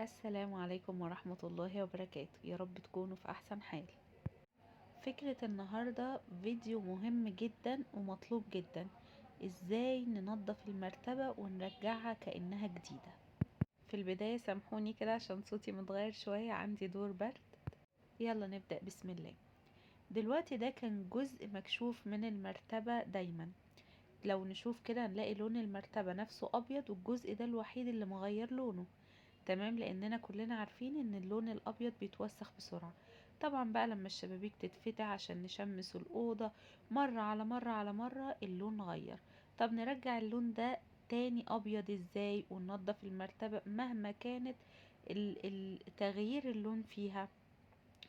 السلام عليكم ورحمة الله وبركاته. يا رب تكونوا في أحسن حال. فكرة النهاردة فيديو مهم جدا ومطلوب جدا، ازاي ننظف المرتبة ونرجعها كأنها جديدة. في البداية سامحوني كده عشان صوتي متغير شوية، عندي دور برد. يلا نبدأ بسم الله. دلوقتي ده كان جزء مكشوف من المرتبة، دايما لو نشوف كده هنلاقي لون المرتبة نفسه أبيض، والجزء ده الوحيد اللي مغير لونه، تمام، لأننا كلنا عارفين إن اللون الأبيض بيتوسخ بسرعة. طبعا بقى لما الشبابيك تتفتح عشان نشمس الأوضة مرة على مرة على مرة اللون غير. طب نرجع اللون ده تاني أبيض ازاي وننظف المرتبة مهما كانت تغيير اللون فيها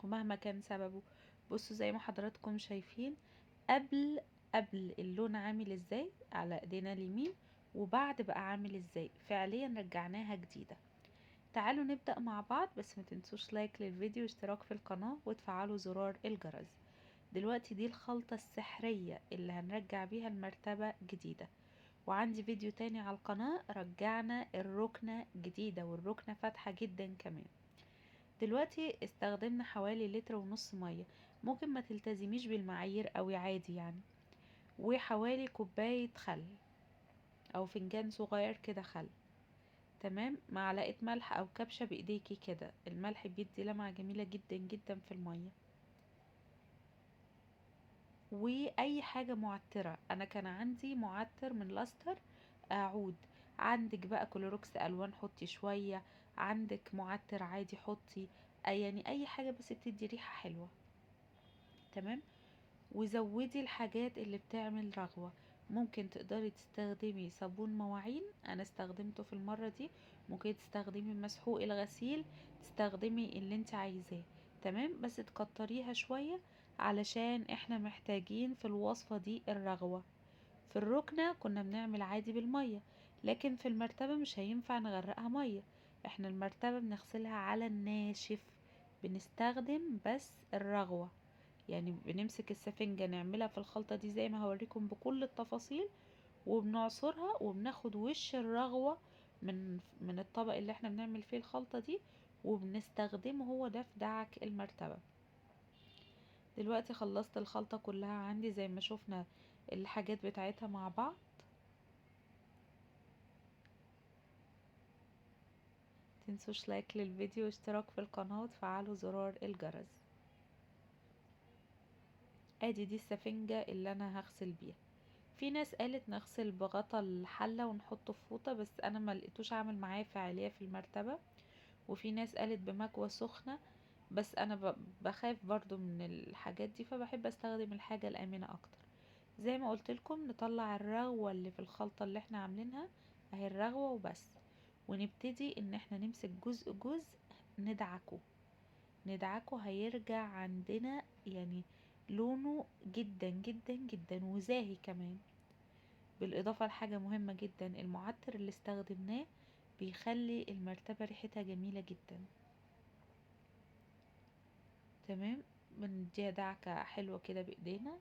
ومهما كان سببه؟ بصوا زي ما حضراتكم شايفين قبل اللون عامل ازاي على ايدينا اليمين، وبعد بقى عامل ازاي. فعليا رجعناها جديدة. تعالوا نبدأ مع بعض، بس ما تنسوش لايك للفيديو واشتراك في القناة وتفعلوا زرار الجرس. دلوقتي دي الخلطة السحرية اللي هنرجع بيها المرتبة جديدة، وعندي فيديو تاني على القناة رجعنا الركنة جديدة والركنة فاتحة جدا كمان. دلوقتي استخدمنا حوالي 1.5 لتر مية، ممكن ما تلتزميش بالمعايير قوي عادي يعني، وحوالي كوباية خل او فنجان صغير كده خل، تمام، معلقة ملح او كبشة بايديكي كده. الملح بيدي لمعة جميلة جدا جدا في المية. واي حاجة معترة، انا كان عندي معتر من لاستر عود، عندك بقى كلوروكس الوان حطي شوية، عندك معتر عادي حطي، اي حاجة بس بتدي ريحة حلوة، تمام. وزودي الحاجات اللي بتعمل رغوة، ممكن تقدري تستخدمي صابون مواعين، انا استخدمته في المرة دي، ممكن تستخدمي مسحوق الغسيل، تستخدمي اللي انت عايزاه، تمام، بس تكتريها شوية علشان احنا محتاجين في الوصفة دي الرغوة. في الركنة كنا بنعمل عادي بالمية، لكن في المرتبة مش هينفع نغرقها مية، احنا المرتبة بنغسلها على الناشف، بنستخدم بس الرغوة، يعني بنمسك السفنجة نعملها في الخلطة دي زي ما هوريكم بكل التفاصيل، وبنعصرها وبناخد وش الرغوة من الطبق اللي احنا بنعمل فيه الخلطة دي، وبنستخدمه هو ده في دعك المرتبة. دلوقتي خلصت الخلطة كلها عندي زي ما شفنا الحاجات بتاعتها مع بعض. متنسوش لايك للفيديو واشتراك في القناة وتفعلوا زرار الجرس. ادي دي السفنجة اللي انا هغسل بيها. في ناس قالت نغسل بغطا الحلة ونحطه في فوطة، بس انا ما لقيتوش عامل معايا فعالية في المرتبة. وفي ناس قالت بمكوى سخنة، بس انا بخاف برضو من الحاجات دي، فبحب استخدم الحاجة الامنة اكتر. زي ما قلت لكم نطلع الرغوة اللي في الخلطة اللي احنا عاملينها، اهي الرغوة وبس، ونبتدي ان احنا نمسك جزء جزء ندعكه ندعكه، هيرجع عندنا لونه جدا جدا جدا وزاهي كمان. بالاضافة لحاجة مهمة جدا، المعطر اللي استخدمناه بيخلي المرتبة ريحتها جميلة جدا، تمام. بنديها دعكة حلوة كده بايدينا.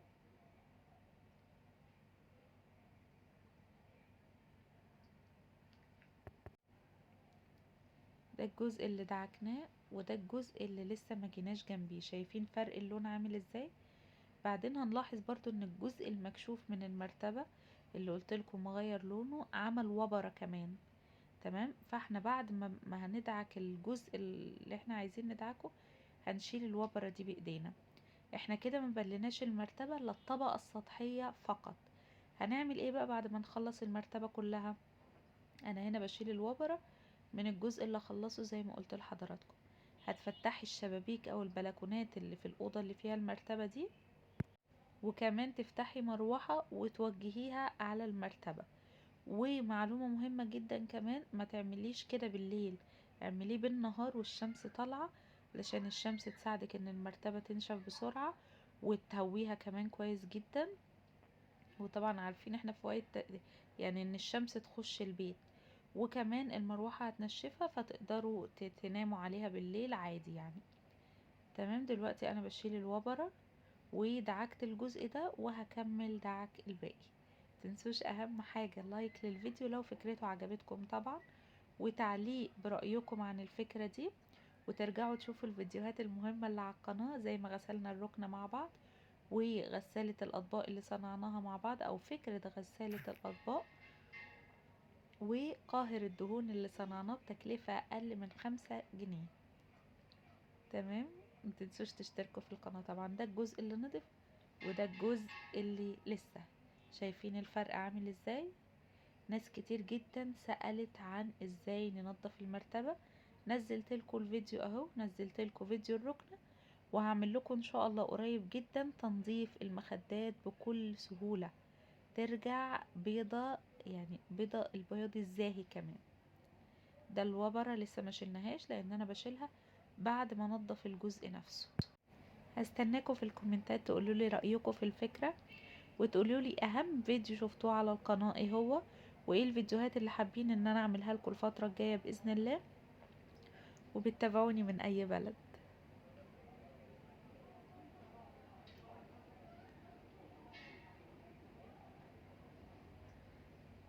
ده الجزء اللي دعكناه وده الجزء اللي لسه ما جيناش جنبيه، شايفين فرق اللون عامل ازاي؟ بعدين هنلاحظ برضو ان الجزء المكشوف من المرتبة اللي قلت لكم مغير لونه عمل وبرة كمان، تمام. فاحنا بعد ما هندعك الجزء اللي احنا عايزين ندعكه هنشيل الوبرة دي بايدينا. احنا كده ما بليناش المرتبة الا الطبقة السطحية فقط. هنعمل ايه بقى بعد ما نخلص المرتبة كلها؟ انا هنا بشيل الوبرة من الجزء اللي خلصه زي ما قلت لحضراتكم. هتفتحي الشبابيك او البلكونات اللي في الأوضة اللي فيها المرتبة دي، وكمان تفتحي مروحة وتوجهيها على المرتبة. ومعلومة مهمة جدا كمان، ما تعمليش كده بالليل، اعمليه بالنهار والشمس طالعة، علشان الشمس تساعدك ان المرتبة تنشف بسرعة وتهويها كمان كويس جدا. وطبعا عارفين احنا فوائد ان الشمس تخش البيت، وكمان المروحة هتنشفها فتقدروا تناموا عليها بالليل عادي. تمام. دلوقتي انا بشيل الوبرة ودعكت الجزء ده وهكمل دعك الباقي. متنسوش اهم حاجة لايك للفيديو لو فكرته عجبتكم طبعا، وتعليق برأيكم عن الفكرة دي، وترجعوا تشوفوا الفيديوهات المهمة اللي على القناة زي ما غسلنا الركنة مع بعض، وغسالة الأطباق اللي صنعناها مع بعض أو فكرة غسالة الأطباق، وقاهر الدهون اللي صنعناه بتكلفة أقل من 5 جنيه. تمام، متنسوش تشتركوا في القناة. طبعا ده الجزء اللي نضف وده الجزء اللي لسه. شايفين الفرق عامل ازاي؟ ناس كتير جدا سألت عن ازاي ننظف المرتبة، نزلت لكم الفيديو اهو، نزلت لكم فيديو الركنة، وهعمل لكم ان شاء الله قريب جدا تنظيف المخدات بكل سهولة، ترجع بيضة، يعني بيضة البياض الزاهي كمان. ده الوبرة لسه ما شلناهاش لان انا بشيلها بعد ما انضف الجزء نفسه. هستناكم في الكومنتات تقولوا لي رأيكم في الفكرة، وتقولوا لي اهم فيديو شفتوه على القناة ايه هو، وايه الفيديوهات اللي حابين ان انا اعملها لكم الفترة الجاية بإذن الله، وبتتابعوني من اي بلد.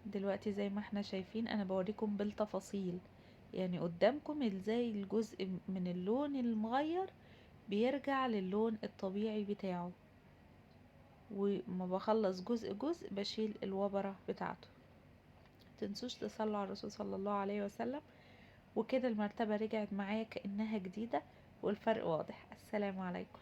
دلوقتي زي ما احنا شايفين انا بوريكم بالتفاصيل، يعني قدامكم ازاي الجزء من اللون المغير بيرجع للون الطبيعي بتاعه، وما بخلص جزء جزء بشيل الوبرة بتاعته. متنسوش تصلوا على الرسول صلى الله عليه وسلم. وكده المرتبة رجعت معايا كأنها جديدة والفرق واضح. السلام عليكم.